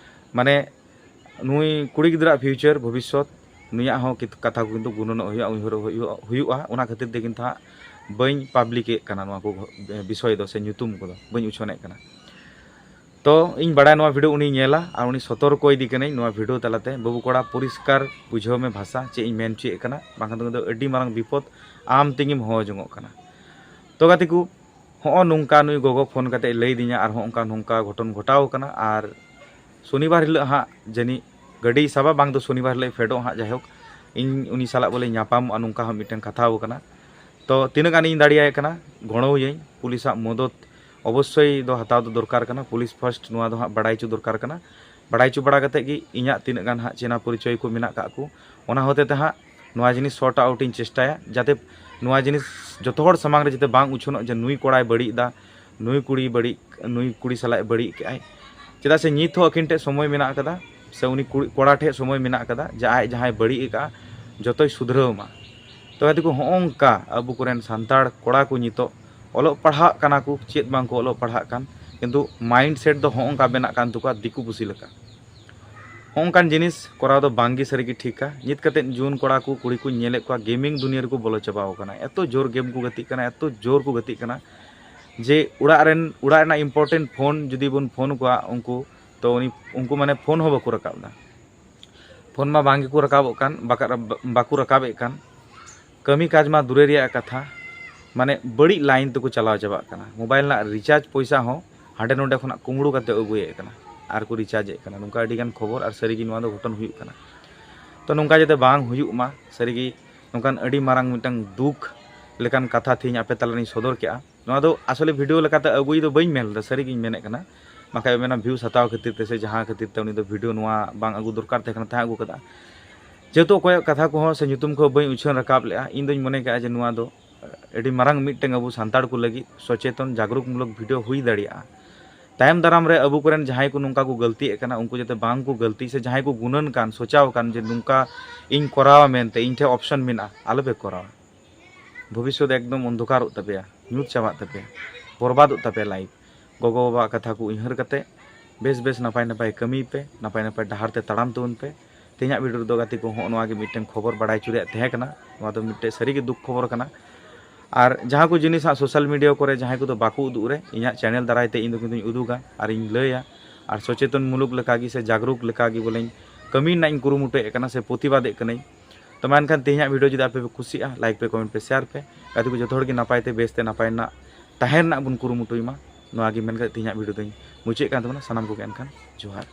ᱢᱟᱱᱮ ᱱᱩᱭ ᱠᱩᱲᱤ ᱜᱤᱫᱽᱨᱟᱹᱣᱟᱜ future, ᱵᱷᱚᱵᱤᱥᱥᱚᱛ, ᱱᱩᱭᱟᱜ ᱦᱚᱸ ᱠᱤᱱᱛᱩ ᱠᱟᱛᱷᱟ ᱠᱚ ᱠᱤᱱᱛᱩ ᱜᱩᱱᱟᱹᱱᱚᱜ ᱦᱩᱭᱩᱜᱼᱟ, ᱩᱭᱦᱟᱹᱨᱚᱜ ᱦᱩᱭᱩᱜᱼᱟ, ᱦᱩᱭᱩᱜᱼᱟ᱾ ᱚᱱᱟ ᱠᱷᱟᱹᱛᱤᱨ ᱛᱮ ᱠᱤᱱᱛᱩ ᱦᱟᱸᱜ ᱵᱟᱹᱧ publicᱮᱫ ᱠᱟᱱᱟ ᱱᱚᱣᱟ ᱠᱚ ᱜᱷᱚ-, ᱵᱤᱥᱚᱭ ᱫᱚ ᱥᱮ ᱧᱩᱛᱩᱢ ᱠᱚᱫᱚ ᱵᱟᱹᱧ ᱩᱪᱷᱟᱹᱱᱮᱫ ᱠᱟᱱᱟ᱾ ᱛᱚ ᱤᱧ ᱵᱟᱲᱟᱭᱟ ᱱᱚᱣᱟ video ᱩᱱᱤ ᱧᱮᱞᱟ, ᱟᱨ ᱩᱱᱤ ᱥᱚᱛᱚᱨᱠᱚ ᱤᱫᱤ ᱠᱟᱹᱱᱟᱹᱧ ᱱᱚᱣᱟ video ᱛᱟᱞᱟᱛᱮ, "ᱵᱟᱹᱵᱩ ᱠᱚᱲᱟ, ᱯᱚᱨᱤᱥᱠᱟᱨ ᱵᱩᱡᱷᱟᱹᱣ ᱢᱮ ᱵᱷᱟᱥᱟ, ᱪᱮᱫ ᱤᱧ ᱢᱮᱱ ᱦᱚᱪᱚᱭᱮᱫ ᱠᱟᱱᱟ, ᱵᱟᱝᱠᱷᱟᱱ ᱫᱚ ᱟᱹᱰᱤ ᱢᱟᱨᱟᱝ ᱵᱤᱯᱚᱫ ᱟᱢ ᱛᱮᱜᱮᱢ ᱦᱚᱦᱚ ᱡᱚᱝᱚᱜ ᱠᱟᱱᱟ᱾" ᱛᱚ ᱜᱟᱛᱮ ᱠᱚ, ᱦᱚᱸᱜᱼᱚ ᱱᱚᱝᱠᱟ ᱱᱩᱭ ᱜᱚᱜᱚ ᱯᱷᱳᱱ ᱠᱟᱛᱮ ᱞᱟᱹᱭ ᱫᱤᱧᱟ ᱟᱨ ᱦᱚᱸᱜᱼᱚ ᱱᱚᱝᱠᱟ ᱱᱚᱝᱠᱟ ᱜᱷᱚᱴᱚᱱ ᱜᱷᱚᱴᱟᱣ ᱠᱟᱱᱟ᱾ ᱟᱨ ᱥᱚᱱᱤᱵᱟᱨ ᱦᱤᱞᱳᱜ ᱦᱟᱸᱜ ᱡᱟᱹᱱᱤᱡ ᱜᱟᱹᱰᱤ ᱥᱟᱵᱟ, ᱵᱟᱝ ᱫᱚ ᱥᱚᱱᱤᱵᱟᱨ ᱦᱤᱞᱳᱜ ᱯᱷᱮᱰᱚᱜ ᱦᱟᱸᱜ, ᱡᱟᱭᱦᱳᱠ ᱤᱧ ᱩᱱᱤ ᱥᱟᱞᱟᱜ ᱵᱚᱞᱮ ᱧᱟᱯᱟᱢᱚᱜᱼᱟ, ᱱᱚᱝᱠᱟ ᱦᱚᱸ ᱢᱤᱫᱴᱮᱱ ᱠᱟᱛᱷᱟ ᱠᱟᱱᱟ᱾ ᱛᱚ ᱛᱤᱱᱟᱹᱜ ᱜᱟᱱ ᱤᱧ ᱫᱟᱲᱮᱭᱟᱭ ᱠᱟᱱᱟ ᱜᱚᱲᱚᱣᱟᱹᱭᱟᱹᱧ, ᱯᱩᱞᱤᱥᱟᱜ ᱢᱚᱫᱚᱫ ᱚᱵᱚᱥᱥᱳᱭ ᱫᱚ ᱦᱟᱛᱟᱣ ᱫᱚ ᱫᱚᱨᱠᱟᱨ ᱠᱟᱱᱟ᱾ ᱯᱩᱞᱤᱥ first ᱱᱚᱣᱟ ᱫᱚ ᱦᱟᱸᱜ ᱵᱟᱲᱟᱭ ᱦᱚᱪᱚ ᱫᱚᱨᱠᱟᱨ ᱠᱟᱱᱟ᱾ ᱵᱟᱲᱟᱭ ᱦᱚᱪᱚ ᱵᱟᱲᱟ ᱠᱟᱛᱮ ᱜᱮ ᱤᱧᱟᱹᱜ ᱛᱤᱱᱟᱹᱜ ᱜᱟᱱ ᱦᱟᱸᱜ ᱪᱮᱱᱟ ᱯᱚᱨᱤᱪᱚᱭ ᱠᱚ ᱢᱮᱱᱟᱜ ᱠᱟᱜ ᱠᱚ, ᱚᱱᱟ ᱦᱚᱛᱮ ᱛᱮ ᱦᱟᱸᱜ ᱱᱚᱣᱟ ᱡᱤᱱᱤᱥ sort out ᱤᱧ ᱪᱮᱥᱴᱟᱭᱟ, ᱡᱟᱛᱮ ᱱᱚᱣᱟ ᱡᱤᱱᱤᱥ ᱡᱚᱛᱚ ᱦᱚᱲ ᱥᱟᱢᱟᱝ ᱨᱮ ᱡᱟᱛᱮ ᱵᱟᱝ ᱩᱪᱷᱟᱹᱱᱚᱜ ᱡᱮ ᱱᱩᱭ ᱠᱚᱲᱟᱭ ᱵᱟᱹᱲᱤᱡ ᱫᱟ, ᱱᱩᱭ ᱠᱩᱲᱤ ᱵᱟᱹᱲᱤᱡ, ᱱᱩᱭ ᱠᱩᱲᱤ ᱥᱟᱞᱟᱜ ᱵᱟᱹᱲᱤᱡ ᱠᱮᱜᱼᱟᱭ᱾ ᱪᱮᱫᱟᱜ ᱥᱮ ᱱᱤᱛ ᱦᱚᱸ ᱟᱹᱠᱤᱱ ᱴᱷᱮᱱ ᱥᱚᱢᱚᱭ ᱢᱮᱱᱟᱜ ᱠᱟᱫᱟ, ᱥᱮ ᱩᱱᱤ ᱠᱩᱲᱤ, ᱠᱚᱲᱟ ᱴᱷᱮᱱ ᱥᱚᱢᱚᱭ ᱢᱮᱱᱟᱜ ᱠᱟᱫᱟ ᱡᱮ ᱟᱡ ᱡᱟᱦᱟᱸᱭ ᱵᱟᱹᱲᱤᱡ ᱟᱠᱟᱫᱼᱟ ᱡᱚᱛᱚᱭ ᱥᱩᱫᱷᱨᱟᱹᱣ ᱢᱟ᱾ ᱛᱚ ᱜᱟᱛᱮ ᱠᱚ, ᱦᱚᱸᱜᱼᱚ ᱱᱚᱝᱠᱟ ᱟᱵᱚ ᱠᱚᱨᱮᱱ ᱥᱟᱱᱛᱟᱲ ᱠᱚᱲᱟ ᱠᱚ ᱱᱤᱛᱚᱜ ᱚᱞᱚᱜ ᱯᱟᱲᱦᱟᱜ ᱠᱟᱱᱟ ᱠᱚ, ᱪᱮᱫ ᱵᱟᱝ ᱠᱚ ᱚᱞᱚᱜ ᱯᱟᱲᱦᱟᱜ ᱠᱟᱱ, ᱠᱤᱱᱛᱩ mindset ᱫᱚ ᱦᱚᱸᱜᱼᱚ ᱱᱚᱝᱠᱟ ᱵᱮᱱᱟᱜ ᱠᱟᱱ ᱛᱟᱠᱚᱣᱟ ᱫᱤᱠᱩ ᱯᱩᱥᱤ ᱞᱮᱠᱟ᱾ ᱦᱚᱸᱜᱼᱚ ᱱᱚᱝᱠᱟᱱ ᱡᱤᱱᱤᱥ ᱠᱚᱨᱟᱣ ᱫᱚ ᱵᱟᱝ ᱜᱮ ᱥᱟᱹᱨᱤ ᱜᱮ ᱴᱷᱤᱠᱟ᱾ ᱱᱤᱛ ᱠᱟᱛᱮᱫ ᱡᱩᱣᱟᱹᱱ ᱠᱚᱲᱟ ᱠᱚ ᱠᱩᱲᱤ ᱠᱚᱧ ᱧᱮᱞᱮᱫ ᱠᱚᱣᱟ gaming ᱫᱩᱱᱤᱭᱟᱹ ᱨᱮᱠᱚ ᱵᱚᱞᱚ ᱪᱟᱵᱟᱣ ᱠᱟᱱᱟ᱾ ᱮᱛᱚ ᱡᱳᱨ game ᱠᱚ ᱜᱟᱛᱮᱜ ᱠᱟᱱᱟ, ᱮᱛᱚ ᱡᱳᱨ ᱠᱚ ᱜᱟᱛᱮᱜ ᱠᱟᱱᱟ ᱡᱮ ᱚᱲᱟᱜ ᱨᱮᱱ, ᱚᱲᱟᱜ ᱨᱮᱱᱟᱜ important ᱯᱷᱳᱱ ᱡᱩᱫᱤ ᱵᱚᱱ ᱯᱷᱳᱱ ᱟᱠᱚᱣᱟ ᱩᱱᱠᱩ, ᱛᱚ ᱩᱱᱤ, ᱩᱱᱠᱩ ᱢᱟᱱᱮ ᱯᱷᱳᱱ ᱦᱚᱸ ᱵᱟᱠᱚ ᱨᱟᱠᱟᱵ ᱮᱫᱟ᱾ ᱯᱷᱳᱱ ᱢᱟ ᱵᱟᱝ ᱜᱮᱠᱚ ᱨᱟᱠᱟᱵᱚᱜ ᱠᱟᱱ, ᱵᱟᱠᱟ-, ᱵᱟᱠᱚ ᱨᱟᱠᱟᱵᱮᱫ ᱠᱟᱱ᱾ ᱠᱟᱹᱢᱤ ᱠᱟᱡᱽ ᱢᱟ ᱫᱩᱨᱮ ᱨᱮᱭᱟᱜ ᱠᱟᱛᱷᱟ, ᱢᱟᱱᱮ ᱵᱟᱹᱲᱤᱡ line ᱛᱮᱠᱚ ᱪᱟᱞᱟᱣ ᱪᱟᱵᱟᱜ ᱠᱟᱱᱟ᱾ ᱢᱳᱵᱟᱭᱤᱞ ᱨᱮᱱᱟᱜ recharge ᱯᱚᱭᱥᱟ ᱦᱚᱸ ᱦᱟᱸᱰᱮ ᱱᱚᱰᱮ ᱠᱷᱚᱱᱟᱜ ᱠᱩᱢᱵᱽᱲᱩ ᱠᱟᱛᱮ ᱟᱹᱜᱩᱭᱮᱫ ᱠᱟᱱᱟ ᱟᱨ ᱠᱚ rechargeᱮᱫ ᱠᱟᱱᱟ᱾ ᱱᱚᱝᱠᱟ ᱟᱹᱰᱤᱜᱟᱱ ᱠᱷᱚᱵᱚᱨ, ᱟᱨ ᱥᱟᱹᱨᱤᱜᱮ ᱱᱚᱣᱟ ᱫᱚ ᱜᱷᱚᱴᱚᱱ ᱦᱩᱭᱩᱜ ᱠᱟᱱᱟ᱾ ᱛᱚ ᱱᱚᱝᱠᱟ ᱡᱟᱛᱮ ᱵᱟᱝ ᱦᱩᱭᱩᱜ ᱢᱟ, ᱥᱟᱹᱨᱤᱜᱮ ᱱᱚᱝᱠᱟᱱ ᱟᱹᱰᱤ ᱢᱟᱨᱟᱝ ᱢᱤᱫᱴᱟᱝ ᱫᱩᱠ ᱞᱮᱠᱟᱱ ᱠᱟᱛᱷᱟ ᱛᱮᱦᱮᱧ ᱟᱯᱮ ᱛᱟᱞᱟᱨᱤᱧ ᱥᱚᱫᱚᱨ ᱠᱮᱜᱼᱟ᱾ ᱱᱚᱣᱟ ᱫᱚ ᱟᱥᱚᱞᱮ ᱵᱷᱤᱰᱤᱭᱳ ᱞᱮᱠᱟᱛᱮ ᱟᱹᱜᱩᱭ ᱫᱚ ᱵᱟᱹᱧ ᱢᱮᱱ ᱞᱮᱫᱟ, ᱥᱟᱹᱨᱤᱜᱤᱧ ᱢᱮᱱᱮᱫ ᱠᱟᱱᱟ᱾ ᱵᱟᱠᱷᱟᱡ ᱢᱮᱱᱟ ᱵᱷᱤᱭᱩᱥ ᱦᱟᱛᱟᱣ ᱠᱷᱟᱹᱛᱤᱨ ᱛᱮ ᱥᱮ ᱡᱟᱦᱟᱸ ᱠᱷᱟᱹᱛᱤᱨ ᱛᱮ ᱩᱱᱤ ᱫᱚ ᱵᱷᱤᱰᱤᱭᱳ ᱱᱚᱣᱟ ᱵᱟᱝ ᱟᱹᱜᱩ ᱫᱚᱨᱠᱟᱨ ᱛᱟᱦᱮᱸ ᱠᱟᱱᱟ, ᱛᱟᱦᱮᱸ ᱟᱹᱜᱩ ᱠᱟᱫᱟ᱾ ᱡᱮᱦᱮᱛᱩ ᱚᱠᱚᱭᱟᱜ ᱠᱟᱛᱷᱟ ᱠᱚᱦᱚᱸ ᱥᱮ ᱧᱩᱛᱩᱢ ᱠᱚᱦᱚᱸ ᱵᱟᱹᱧ ᱩᱪᱷᱟᱹᱱ ᱨᱟᱠᱟᱵ ᱞᱮᱜᱼᱟ, ᱤᱧ ᱫᱚᱧ ᱢᱚᱱᱮ ᱠᱟᱜᱼᱟ ᱡᱮ ᱱᱚᱣᱟ ᱫᱚ ᱟᱹᱰᱤ ᱢᱟᱨᱟᱝ ᱢᱤᱫᱴᱟᱝ ᱟᱵᱚ ᱥᱟᱱᱛᱟᱲ ᱠᱚ ᱞᱟᱹᱜᱤᱫ ᱥᱚᱪᱮᱛᱚᱱ ᱡᱟᱜᱽᱨᱩᱠ ᱢᱩᱞᱚᱠ ᱵᱷᱤᱰᱤᱭᱳ ᱦᱩᱭ ᱫᱟᱲᱮᱭᱟᱜᱼᱟ᱾ ᱛᱟᱭᱚᱢ ᱫᱟᱨᱟᱢ ᱨᱮ ᱟᱵᱚ ᱠᱚᱨᱮᱱ ᱡᱟᱦᱟᱸᱭ ᱠᱚ ᱱᱚᱝᱠᱟ ᱠᱚ ᱜᱟᱹᱞᱛᱤᱭᱮᱫ ᱠᱟᱱᱟ, ᱩᱱᱠᱩ ᱡᱟᱛᱮ ᱵᱟᱝ ᱠᱚ ᱜᱟᱹᱞᱛᱤ ᱥᱮ ᱡᱟᱦᱟᱸᱭ ᱠᱚ ᱜᱩᱱᱟᱹᱱ ᱠᱟᱱ, ᱥᱚᱪᱟᱣ ᱠᱟᱱ ᱡᱮ ᱱᱚᱝᱠᱟ ᱤᱧ ᱠᱚᱨᱟᱣᱟ ᱢᱮᱱᱛᱮ, ᱤᱧ ᱴᱷᱮᱱ ᱚᱯᱥᱚᱱ ᱢᱮᱱᱟᱜᱼᱟ, ᱟᱞᱚᱯᱮ ᱠᱚᱨᱟᱣᱟ᱾ ᱵᱷᱚᱵᱤᱥᱥᱚᱛ ᱮᱠᱫᱚᱢ ᱚᱱᱫᱷᱚᱠᱟᱨᱚᱜ ᱛᱟᱯᱮᱭᱟ, ᱧᱩᱛ ᱪᱟᱵᱟᱜ ᱛᱟᱯᱮᱭᱟ, ᱵᱚᱨᱵᱟᱫᱚᱜ ᱛᱟᱯᱮᱭᱟ ᱞᱟᱭᱤᱯᱷ᱾ ᱜᱚᱜᱚ-ᱵᱟᱵᱟᱣᱟᱜ ᱠᱟᱛᱷᱟ ᱠᱚ ᱩᱭᱦᱟᱹᱨ ᱠᱟᱛᱮ ᱵᱮᱥ ᱵᱮᱥ ᱱᱟᱯᱟᱭ ᱱᱟᱯᱟᱭ ᱠᱟᱹᱢᱤᱭ ᱯᱮ, ᱱᱟᱯᱟᱭ ᱱᱟᱯᱟᱭ ᱰᱟᱦᱟᱨ ᱛᱮ ᱛᱟᱲᱟᱢ ᱛᱟᱵᱚᱱ ᱯᱮ᱾ ᱛᱮᱦᱮᱧᱟᱜ ᱵᱷᱤᱰᱤᱭᱳ ᱨᱮᱫᱚ ᱜᱟᱛᱮ ᱠᱚ ᱦᱚᱸᱜᱼᱚ ᱱᱚᱣᱟ ᱜᱮ ᱢᱤᱫᱴᱮᱱ ᱠᱷᱚᱵᱚᱨ ᱵᱟᱲᱟᱭ ᱦᱚᱪᱚ ᱨᱮᱭᱟᱜ ᱛᱟᱦᱮᱸ ᱠᱟᱱᱟ᱾ ᱱᱚᱣᱟ ᱫᱚ ᱢᱤᱫᱴᱮᱱ ᱥᱟᱹᱨᱤᱜᱮ ᱫᱩᱠ ᱠᱷᱚᱵᱚᱨ ᱠᱟᱱᱟ᱾ ᱟᱨ ᱡᱟᱦᱟᱸ ᱠᱚ ᱡᱤᱱᱤᱥ ᱦᱟᱸᱜ ᱥᱳᱥᱟᱞ ᱢᱤᱰᱤᱭᱟ ᱠᱚᱨᱮ ᱡᱟᱦᱟᱸᱭ ᱠᱚᱫᱚ ᱵᱟᱠᱚ ᱩᱫᱩᱜ ᱨᱮ, ᱤᱧᱟᱹᱜ ᱪᱮᱱᱮᱞ ᱫᱟᱨᱟᱭ ᱛᱮ ᱤᱧ ᱫᱚ ᱠᱤᱱᱛᱩᱧ ᱩᱫᱩᱜᱟ ᱟᱨᱤᱧ ᱞᱟᱹᱭᱟ᱾ ᱟᱨ ᱥᱚᱪᱮᱛᱚᱱ ᱢᱩᱞᱩᱠ ᱞᱮᱠᱟᱜᱮ ᱥᱮ ᱡᱟᱜᱽᱨᱩᱠ ᱞᱮᱠᱟᱜᱮ ᱵᱚᱞᱮᱧ ᱠᱟᱹᱢᱤ ᱨᱮᱱᱟᱜ ᱤᱧ ᱠᱩᱨᱩᱢᱩᱴᱩᱭᱮᱫ ᱠᱟᱱᱟ ᱥᱮ ᱯᱨᱚᱛᱤᱵᱟᱫᱮᱫ ᱠᱟᱹᱱᱟᱹᱧ᱾ ᱛᱚ ᱢᱟ ᱮᱱᱠᱷᱟᱱ ᱛᱮᱦᱮᱧᱟᱜ ᱵᱷᱤᱰᱤᱭᱳ ᱡᱩᱫᱤ ᱟᱯᱮ ᱯᱮ ᱠᱩᱥᱤᱭᱟᱜᱼᱟ, ᱞᱟᱭᱤᱠ ᱯᱮ, ᱠᱚᱢᱮᱱᱴ ᱯᱮ, ᱥᱮᱭᱟᱨ ᱯᱮ᱾ ᱜᱟᱛᱮ ᱠᱚ ᱡᱚᱛᱚ ᱦᱚᱲ ᱜᱮ ᱱᱟᱯᱟᱭ ᱛᱮ ᱵᱮᱥ ᱛᱮ ᱱᱟᱯᱟᱭ ᱨᱮᱱᱟᱜ ᱛᱟᱦᱮᱸ ᱨᱮᱱᱟᱜ ᱵᱚᱱ ᱠᱩᱨᱩᱢᱩᱴᱩᱭ ᱢᱟ᱾ ᱱᱚᱣᱟ ᱜᱮ ᱢᱮᱱ ᱠᱟᱛᱮ ᱛᱮᱦᱮᱧᱟᱜ ᱵᱷᱤᱰᱤᱭᱳ ᱫᱚᱧ ᱢᱩᱪᱟᱹᱫ ᱠᱟᱱ ᱛᱟᱵᱚᱱᱟ᱾ ᱥᱟᱱᱟᱢ ᱠᱚᱜᱮ ᱮᱱᱠᱷᱟᱱ ᱡᱚᱦᱟᱨ᱾